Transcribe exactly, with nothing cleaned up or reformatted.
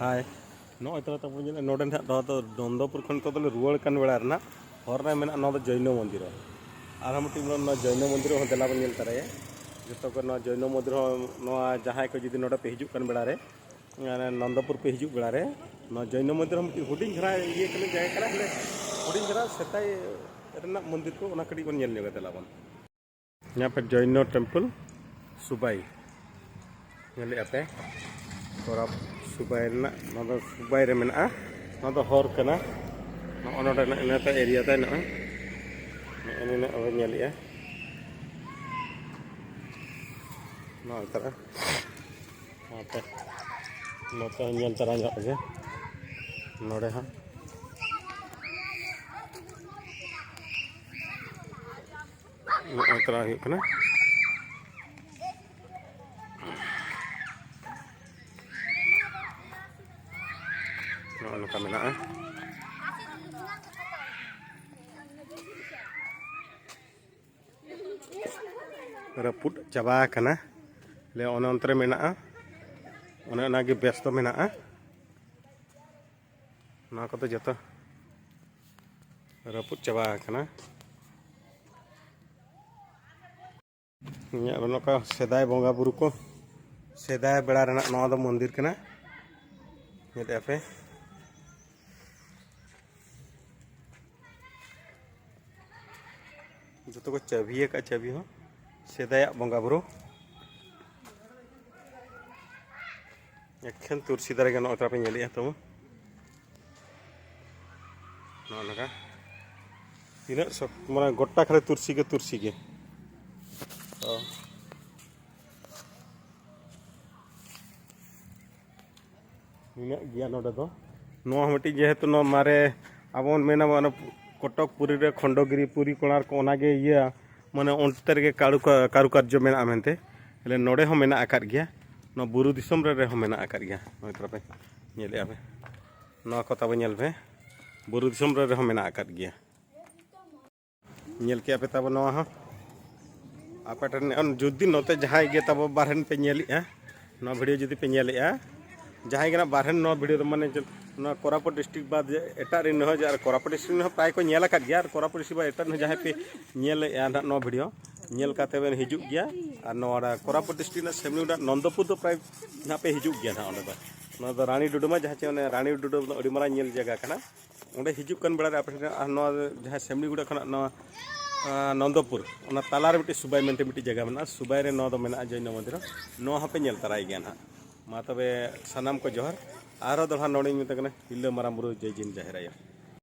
ᱦᱟᱭ, ᱱᱚᱜᱼᱚᱭ ᱛᱟᱦᱞᱮ ᱛᱟᱵᱚᱱ ᱧᱮᱞᱟ, ᱱᱚᱰᱮ ᱱᱟᱦᱟᱜ ᱱᱚᱣᱟ ᱫᱚ ᱱᱚᱱᱫᱚᱯᱩᱨ ᱠᱷᱚᱱ ᱱᱤᱛᱚᱜ ᱫᱚᱞᱮ ᱨᱩᱣᱟᱹᱲ ᱠᱟᱱ ᱵᱮᱲᱟ ᱨᱮᱱᱟᱜ ᱦᱚᱨ ᱨᱮ ᱢᱮᱱᱟᱜᱼᱟ ᱱᱚᱣᱟ ᱫᱚ ᱡᱚᱭᱱᱚ ᱢᱚᱱᱫᱤᱨ᱾ ᱟᱨᱦᱚᱸ ᱢᱤᱫᱴᱤᱡ ᱢᱮᱱᱟᱜᱼᱟ, ᱱᱚᱣᱟ ᱡᱚᱭᱱᱚ ᱢᱚᱱᱫᱤᱨ ᱦᱚᱸ ᱫᱮᱞᱟ ᱵᱚᱱ ᱧᱮᱞ ᱛᱟᱨᱟᱭᱟ᱾ ᱡᱚᱛᱚ ᱠᱚ ᱱᱚᱣᱟ ᱡᱚᱭᱱᱚ ᱢᱚᱱᱫᱤᱨ ᱦᱚᱸ, ᱱᱚᱣᱟ ᱡᱟᱦᱟᱸᱭ ᱠᱚ ᱡᱩᱫᱤ ᱱᱚᱰᱮ ᱯᱮ ᱦᱤᱡᱩᱜ ᱠᱟᱱ ᱵᱮᱲᱟ ᱨᱮ, ᱢᱟᱱᱮ ᱱᱚᱱᱫᱚᱯᱩᱨ ᱯᱮ ᱦᱤᱡᱩᱜ ᱵᱮᱲᱟ ᱨᱮ, ᱱᱚᱣᱟ ᱡᱚᱭᱱᱚ ᱢᱚᱱᱫᱤᱨ ᱦᱚᱸ ᱢᱤᱫᱴᱤᱡ ᱦᱩᱰᱤᱧ ᱫᱷᱟᱨᱟ ᱤᱭᱟᱹ ᱠᱟᱱᱟ, ᱡᱟᱭᱜᱟ ᱠᱟᱱᱟ, ᱦᱟᱸᱰᱮ ᱦᱩᱰᱤᱧ ᱫᱷᱟᱨᱟ ᱥᱮᱫᱟᱭ ᱨᱮᱱᱟᱜ ᱢᱚᱱᱫᱤᱨ ᱠᱚ, ᱚᱱᱟ ᱠᱟᱹᱴᱤᱡ ᱵᱚᱱ ᱧᱮᱞ ᱧᱚᱜᱟ, ᱫᱮᱞᱟ ᱵᱚᱱ᱾ ᱱᱚᱣᱟ ᱯᱮ ᱡᱚᱭᱱᱚ ᱴᱮᱢᱯᱮᱞ ᱥᱩᱵᱟᱭ ᱧᱮᱞᱮᱫᱼᱟ ᱯᱮ, ᱛᱚᱨᱟ ᱥᱩᱵᱟᱭ ᱨᱮᱱᱟᱜ, ᱱᱚᱣᱟ ᱫᱚ ᱥᱩᱵᱟᱭ ᱨᱮ ᱢᱮᱱᱟᱜᱼᱟ᱾ ᱱᱚᱣᱟ ᱫᱚ ᱦᱚᱨ ᱠᱟᱱᱟ, ᱱᱚᱜᱼᱚ ᱱᱚᱰᱮᱱᱟᱜ ᱤᱱᱟᱹᱴᱟᱜ ᱮᱨᱤᱭᱟ ᱛᱟᱭ ᱱᱚᱜᱼᱚᱭ, ᱱᱚᱜᱼᱚ ᱱᱤᱱᱟᱹᱜ ᱵᱚᱱ ᱧᱮᱞᱮᱫᱼᱟ᱾ ᱱᱚᱣᱟ ᱛᱟᱨᱟ, ᱱᱚᱛᱮ, ᱱᱚᱛᱮ ᱦᱚᱸ ᱧᱮᱞ ᱛᱟᱨᱟ ᱧᱚᱜ ᱜᱮ, ᱱᱚᱰᱮ ᱦᱚᱸ᱾ ᱱᱚᱜᱼᱚᱭ ᱛᱟᱨᱟ ᱦᱩᱭᱩᱜ ᱠᱟᱱᱟ᱾ ᱱᱚᱜᱼᱚ ᱱᱚᱝᱠᱟ ᱢᱮᱱᱟᱜᱼᱟ᱾ ᱨᱟᱹᱯᱩᱫ ᱪᱟᱵᱟ ᱟᱠᱟᱱᱟ᱾ ᱞᱮ ᱚᱱᱮ ᱚᱱᱛᱮ ᱨᱮ ᱢᱮᱱᱟᱜᱼᱟ, ᱚᱱᱮ ᱚᱱᱟᱜᱮ ᱵᱮᱥ ᱫᱚ ᱢᱮᱱᱟᱜᱼᱟ᱾ ᱱᱚᱣᱟ ᱠᱚᱫᱚ ᱡᱚᱛᱚ ᱨᱟᱹᱯᱩᱫ ᱪᱟᱵᱟ ᱟᱠᱟᱱᱟ᱾ ᱤᱧᱟᱹᱜ ᱱᱚᱝᱠᱟ ᱥᱮᱫᱟᱭ ᱵᱚᱸᱜᱟ ᱵᱩᱨᱩ ᱠᱚ, ᱥᱮᱫᱟᱭ ᱵᱮᱲᱟ ᱨᱮᱱᱟᱜ ᱱᱚᱣᱟ ᱫᱚ ᱢᱚᱱᱫᱤᱨ ᱠᱟᱱᱟ᱾ ᱧᱮᱞᱮᱫᱼᱟ ᱯᱮ, ᱡᱚᱛᱚ ᱠᱚ ᱪᱟᱹᱵᱤ ᱟᱠᱟᱫ, ᱪᱟᱹᱵᱤ ᱦᱚᱸ ᱥᱮᱫᱟᱭᱟᱜ ᱵᱚᱸᱜᱟ ᱵᱩᱨᱩ᱾ ᱮᱠᱷᱮᱱ ᱛᱩᱨᱥᱤ ᱫᱟᱨᱮ ᱜᱮ ᱱᱚᱜᱼᱚᱭ ᱛᱟᱯᱮ ᱧᱮᱞᱮᱫᱼᱟ ᱛᱟᱵᱚ᱾ ᱱᱚᱜᱼᱚ ᱱᱚᱝᱠᱟ ᱛᱤᱱᱟᱹᱜ ᱥᱚᱠ-, ᱢᱟᱱᱮ ᱜᱚᱴᱟ ᱠᱷᱟᱹᱞᱤ ᱛᱩᱨᱥᱤ ᱜᱮ, ᱛᱩᱨᱥᱤ ᱜᱮ᱾ ᱛᱚ ᱱᱤᱱᱟᱹᱜ ᱜᱮᱭᱟ ᱱᱚᱰᱮ ᱫᱚ᱾ ᱱᱚᱣᱟ ᱦᱚᱸ ᱢᱤᱫᱴᱤᱡ ᱡᱮᱦᱮᱛᱩ ᱱᱚᱣᱟ ᱢᱟᱨᱮ ᱟᱵᱚ ᱵᱚᱱ ᱢᱮᱱᱟ ᱚᱱᱟ ᱠᱚᱴᱚᱠ ᱯᱩᱨᱤ ᱨᱮ ᱠᱷᱚᱱᱰᱚᱜᱤᱨᱤ ᱯᱩᱨᱤ ᱠᱳᱬᱟᱨᱠᱚ ᱚᱱᱟᱜᱮ ᱤᱭᱟᱹ ᱢᱟᱱᱮ ᱚᱱᱛᱮ ᱨᱮᱜᱮ ᱠᱟᱨᱩ-, ᱠᱟᱨᱩᱠᱟᱨᱡᱚ ᱢᱮᱱᱟᱜᱼᱟ ᱢᱮᱱᱛᱮ᱾ ᱛᱟᱦᱞᱮ ᱱᱚᱰᱮ ᱦᱚᱸ ᱢᱮᱱᱟᱜ ᱟᱠᱟᱫ ᱜᱮᱭᱟ, ᱱᱚᱣᱟ ᱵᱩᱨᱩ ᱫᱤᱥᱚᱢ ᱨᱮ ᱨᱮᱦᱚᱸ ᱢᱮᱱᱟᱜ ᱟᱠᱟᱫ ᱜᱮᱭᱟ᱾ ᱱᱚᱜᱼᱚᱭ ᱛᱟᱯᱮ ᱧᱮᱞᱮᱫᱼᱟ ᱯᱮ, ᱱᱚᱣᱟ ᱠᱚ ᱛᱟᱵᱚ ᱧᱮᱞ ᱯᱮ, ᱵᱩᱨᱩ ᱫᱤᱥᱚᱢ ᱨᱮ ᱨᱮᱦᱚᱸ ᱢᱮᱱᱟᱜ ᱟᱠᱟᱫ ᱜᱮᱭᱟ᱾ ᱧᱮᱞ ᱠᱮᱜᱼᱟ ᱯᱮ ᱛᱟᱵᱚ ᱱᱚᱣᱟ ᱦᱚᱸ᱾ ᱟᱯᱮ ᱴᱷᱮᱱ ᱡᱩᱫᱤ ᱱᱚᱛᱮ ᱡᱟᱦᱟᱸᱭ ᱜᱮ ᱛᱟᱵᱚ ᱵᱟᱨᱦᱮᱱ ᱯᱮ ᱧᱮᱞᱮᱜᱼᱟ, ᱱᱚᱣᱟ ᱵᱷᱤᱰᱤᱭᱳ ᱡᱩᱫᱤ ᱯᱮ ᱧᱮᱞᱮᱜᱼᱟ, ᱡᱟᱦᱟᱸᱭ ᱜᱮ ᱱᱟᱜ ᱵᱟᱨᱦᱮ ᱱᱚᱣᱟ ᱵᱷᱤᱰᱤᱭᱳ ᱫᱚ ᱢᱟᱱᱮ ᱪᱮᱫ, ᱱᱚᱣᱟ ᱠᱳᱨᱟᱯᱩᱴ ᱰᱤᱥᱴᱨᱤᱠᱴ ᱵᱟᱫ ᱡᱮ ᱮᱴᱟᱜ ᱨᱮᱱ ᱦᱚᱸ, ᱡᱮ ᱟᱨ ᱠᱳᱨᱟᱯᱩᱴ ᱰᱤᱥᱴᱨᱤᱠᱴ ᱨᱮᱱ ᱦᱚᱸ ᱯᱨᱟᱭ ᱠᱚ ᱧᱮᱞ ᱟᱠᱟᱫ ᱜᱮᱭᱟ, ᱟᱨ ᱠᱳᱨᱟᱯᱩᱴ ᱰᱤᱥᱴᱨᱤᱠᱴ ᱵᱟᱫ ᱮᱴᱟᱜ ᱨᱮᱱ ᱦᱚᱸ ᱡᱟᱦᱟᱸᱭ ᱯᱮ ᱧᱮᱞᱮᱫᱼᱟ ᱱᱟᱜ ᱱᱚᱣᱟ ᱵᱷᱤᱰᱤᱭᱳ, ᱧᱮᱞ ᱠᱟᱛᱮ ᱵᱮᱱ ᱦᱤᱡᱩᱜ ᱜᱮᱭᱟ᱾ ᱟᱨ ᱱᱚᱣᱟ ᱠᱳᱨᱟᱯᱩᱴ ᱰᱤᱥᱴᱨᱤᱠᱴ ᱨᱮᱱᱟᱜ ᱥᱮᱢᱞᱤ ᱨᱮᱱᱟᱜ ᱱᱚᱱᱫᱚᱯᱩᱨ ᱫᱚ ᱯᱨᱟᱭ ᱱᱟᱜ ᱯᱮ ᱦᱤᱡᱩᱜ ᱜᱮᱭᱟ ᱱᱟᱜ ᱚᱸᱰᱮ ᱫᱚ᱾ ᱱᱚᱣᱟ ᱫᱚ ᱨᱟᱱᱤ ᱰᱩᱰᱩᱢᱟ, ᱡᱟᱦᱟᱸ ᱪᱮ ᱚᱱᱮ ᱨᱟᱱᱤ ᱰᱩᱰᱩᱢ ᱫᱚ ᱟᱹᱰᱤ ᱢᱟᱨᱟᱝ ᱧᱮᱞ ᱡᱟᱭᱜᱟ ᱠᱟᱱᱟ᱾ ᱚᱸᱰᱮ ᱦᱤᱡᱩᱜ ᱠᱟᱱ ᱵᱮᱲᱟ ᱨᱮ ᱟᱯᱮ ᱴᱷᱮᱱ ᱟᱨ ᱱᱚᱣᱟ ᱡᱟᱦᱟᱸ ᱥᱮᱢᱞᱤᱜᱩᱲᱟ ᱠᱷᱚᱱᱟᱜ ᱱᱚᱣᱟ, ᱟᱸ, ᱱᱚᱱᱫᱚᱯᱩᱨ, ᱚᱱᱟ ᱛᱟᱞᱟᱨᱮ ᱢᱤᱫᱴᱤᱡ ᱥᱩᱵᱟᱭ ᱢᱮᱱᱛᱮ ᱢᱤᱫᱴᱤᱡ ᱡᱟᱭᱜᱟ ᱢᱮᱱᱟᱜᱼᱟ, ᱥᱩᱵᱟᱭ ᱨᱮ ᱱᱚᱣᱟ ᱫᱚ ᱢᱮᱱᱟᱜᱼᱟ ᱡᱚᱭᱱᱚ ᱢᱚᱱᱫᱤᱨ, ᱱᱚᱣᱟ ᱦᱚᱸᱯᱮ ᱧᱮᱞ ᱛᱟᱨᱟᱭ ᱜᱮᱭᱟ ᱱᱟᱦᱟᱜ᱾ ᱢᱟ ᱛᱚᱵᱮ ᱥᱟᱱᱟᱢ ᱠᱚ ᱡᱚᱦᱟᱨ, ᱟᱨᱦᱚᱸ ᱫᱚᱲᱦᱟ ᱱᱚᱰᱮᱧ ᱢᱮᱛᱟ ᱠᱟᱱᱟ ᱦᱤᱞᱟᱹ ᱢᱟᱨᱟᱝ ᱵᱩᱨᱩ ᱡᱟᱭ ᱡᱤᱱ ᱡᱟᱦᱮᱨ ᱟᱭᱳ᱾